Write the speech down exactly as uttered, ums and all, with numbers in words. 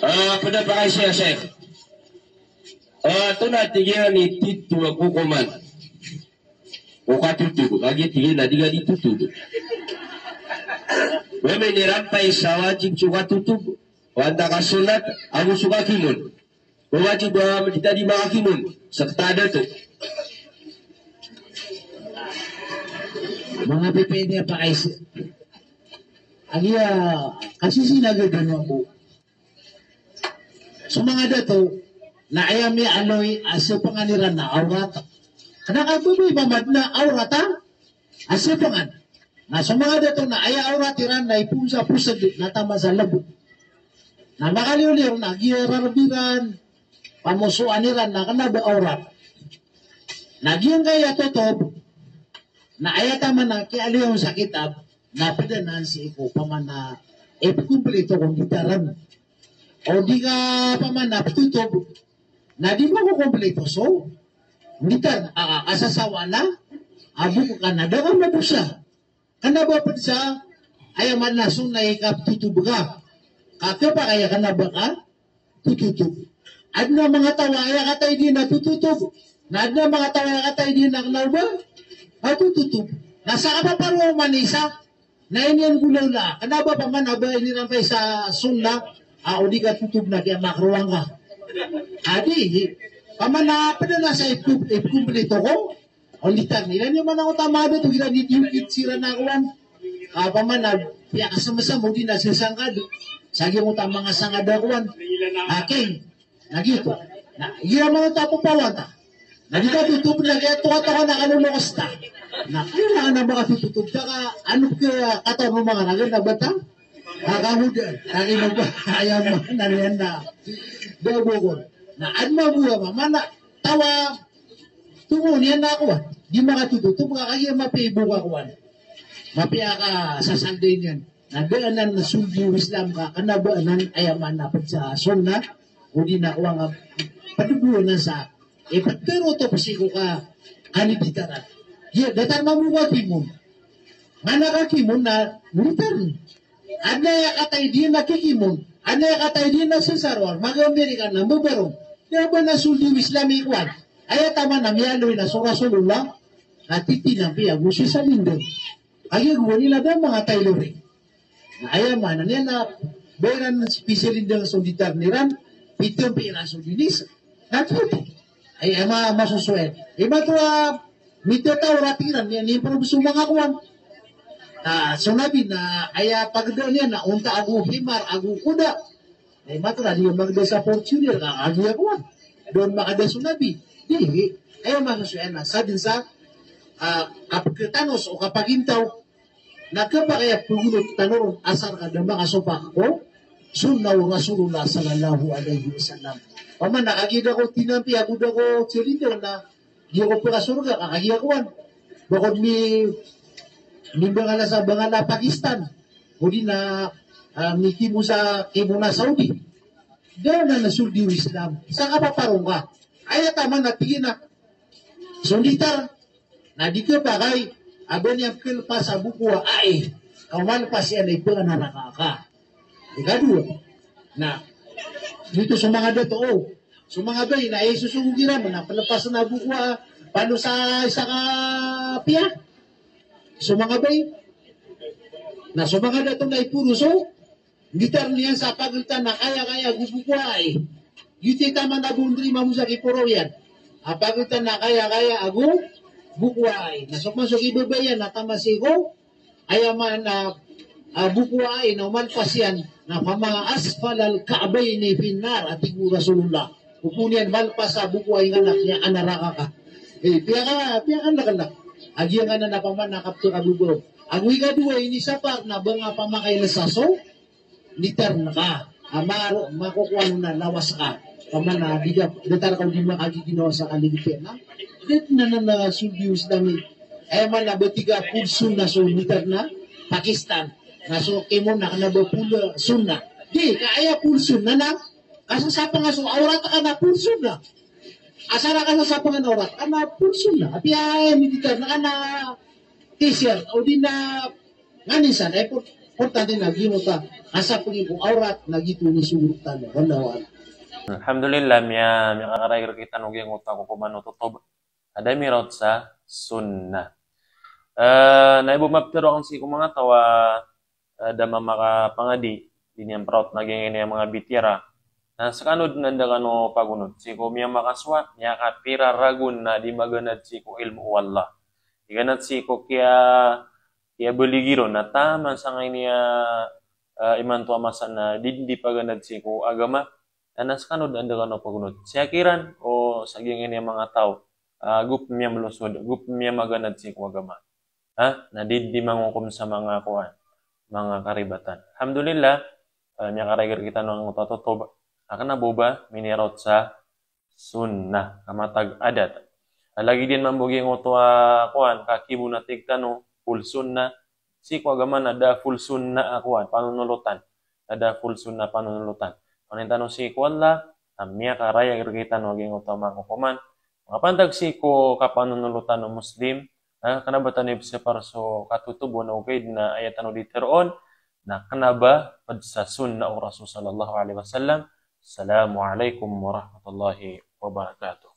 Ah, pd a pakaiza, Sheikh. Ah, antonaa tig iyan i titho a kokoman o katotob, kagiya tig iyan a di ka di totob. Ba minirampa i sa wajib so katotob, o antaa ka sonat, ago so kakimon. Ba wajib a di ta di makakimon, sa kta a dato. Manga pipidi a pakaiza. Agiya, kasi sinagad ano ako. So manga dato, na aya miyaaloy a sepengan iran na awrat. Kena ka bo bo iba madn a awrat a sepengan. Na so manga dato na aya awrat iran na ipoon sa posed na taman sa lebo. Na makaliyo-liyo na giya rarb iran, pamosoan iran na kena ba awrat. Na giyangkaya totob, na aya taman a kiyaaloy on sa kitab, na pd anan sii ko paman a ipkomplito ko nditaren. O di ka paman a ptotob, na di mako komplito so nditar, a, a, kasasawaan a, a bok ka na da ka madosa. Kena ba pd sa, aya maana a sunnah i kaptotob ka. Ka kepakay a kena ba ka tototob. Adn a manga taw a aya katay dn a tototob. Na adn a manga taw a aya katay dn a kena ba ka tototob. Na sa kapaparoman i isa, na iniyan golawlaa. Kena ba paman a ba inirampay sa sunnah, a o di ka totob na kiyamakruhan ka. A di, paman a pd anan sa ipkom-, ipkomplito ko o nditar. Iran iyan man a oto a manga dato, iran i diyokit siran a kowan. A paman a piyakasemsem odi na sesangkad sa giyangkoto a manga sangad a kowan. A king. Na giyoto. Na igira man oto a popowan ta, na di ka totob na kiyatoka-toka na kalolokos ta. Na kailangan a ba ka tototob ta ka, ano ka, katawan o manga ragen na ba ta? A kamuda. Na ino ba? Aya maana niyan na da bokor. Na adn a bo a paman a taw a tomo niyan na kowan, di makatototob ka kagiya mapiya i bok a kowan. Mapiya a kasasanday niyan. Na da anan na sold o Islam ka kena ba anan, aya maana pd sa sunnah, odi na kowan a pd bo anan sa iptero oto pd sii ko ka, kaniditaran. Giya, datar mambo ka kimon. Mana ka kimon na nditar. Adn a aya katay dn a kikimon, adn a aya katay dn a sesarwar, mag-Amerika na mbabarong. Da ba na sold o Islam i kowan. Aya taman a miyaaloy na so Rasulullah, na titinampi ago sii sa lindang. Kagiya gowani na da manga tailoring. Na aya maana niyan na ba iran special lindang so nditar iran, pitampi iran so dinis. Na pito. Ay, aya ma-, masosoyan. Imanto a mitataw rati iran, niyan improve so manga kowan. A, so Nabi na aya pagdaan iyan na onta ago himar ago kuda. Na imanto na di magda sa Fortuner ka kagiya kowan. Da on makada so Nabi. Di, aya masosoyan na sadn sa, a, kapkatanos o kapagintaw. Na kepakay a pgonot tano ron asar ka da makasopak ko sunnah o Rasulullah sallallahu alaihi wasallam. Paman a kagiya da ko tinampi ago da ko tiyalindang na di ako pekasorga ka kagiya kowan. Ba ko mi, mimbangala sa bangala Pakistan. Odi na, a, mikimo sa kimo na Saudi. Da anan na sold o Islam. Sa kapaparong ka. Aya taman a tig iyan a so nditar. Na di kepakay a ba niyan pkelepas a boko a ai. Ka o malepas iyan na ipenganaraka ka. Ikadowa. Na, giyoto so manga dato, o. So manga bai na isosogog iran na pelepasen a boko a pano sa isa ka piya. So manga bai. Na so manga dato na iporo so nditar iyan sa pageltan a kayakaya ago boko a ai. Giyoto i taman a boundary mambo sa kiporo iyan. A pageltan a kayakaya ago boko a ai. Na so man so kibabaya iyan na taman sii ko, aya maana a, a, boko a ai na o malepas iyan na fama asfalal ka'baini finnar, a tig o Rasulullah. Opama niyan malepas a boko a ai ngka na kiyanaraka ka. E, piyaka, piyakaleklek a giyangkanan a paman a kapto ka boko. Ago ikadowa, inisapar na ba nga pamakailesa so nditar ngka. A maro, makokowan na lawas ka. Paman a di ka, datar ka o di makagiginawa sa kaligpiyan na. Da dn anan na sold o Islam i. Aya maana ba tig a pulso na so nditar na Pakistan. Na so kimo na kena ba pulso na. Di, ka aya pulso na na. Kasasapengan so awrat ka na pulso na. Asar a kasasapengan awrat ka na pulso na. Apiya aya nditar na kena t-shirt, odi na nganin san, ay po, Importante na giyoto a asapn ko awrat na giyoto i inisogor tano. Wallahu a'lam. Alhamdulillah, miya, miyakarayag rktano giyangkoto a kokoman o totob a da miraot sa sunnah. Eh, na ibo maptharo akn sii ko manga taw a, eh, da mamakapangadi, di niyan praot na giyangkaya manga bitiyara. Na skano dn a da kano pagonot sii ko miyamakasowa, miyakapira ragon na di maganad sii ko ilmo o Allah. Di ganad sii ko kiya, kiyabaligiro na taman sangkaya, eh, imanto a masa na di, di paganad sii ko agama. Na skano dn a da kano pagonot sii kiran o sa giyangkaya manga taw, ah, go pn miyamlosod, go pn miyamaganad sii ko agama. Ha? Na di, di mangokom sa manga kowan, manga karibatan. Alhamdulillah, eh, miyakarayag rktano angkoto a totob a kna bo ba miniraot sa sunnah, ka matag adat. Lagid iyan mambo giyangkoto a kowan, kakibo na tig tano, full sunnah. Sii ko agama na da full sunnah a kowan, panonolotan. Na da full sunnah panonolotan. Panin tano sii ko Allah a miyakarayag rktano giyangkoto a manga kokoman. Makapantag sii ko kapanonolotan o Muslim, ah, kna ba tano ipsapar so katotob o na ogaid na aya tano di tharoon, na kna ba pd sa sunnah o Rasul sallallahu alaihi wasallam. Assalamu alaikum warahmatullahi wabarakatuh.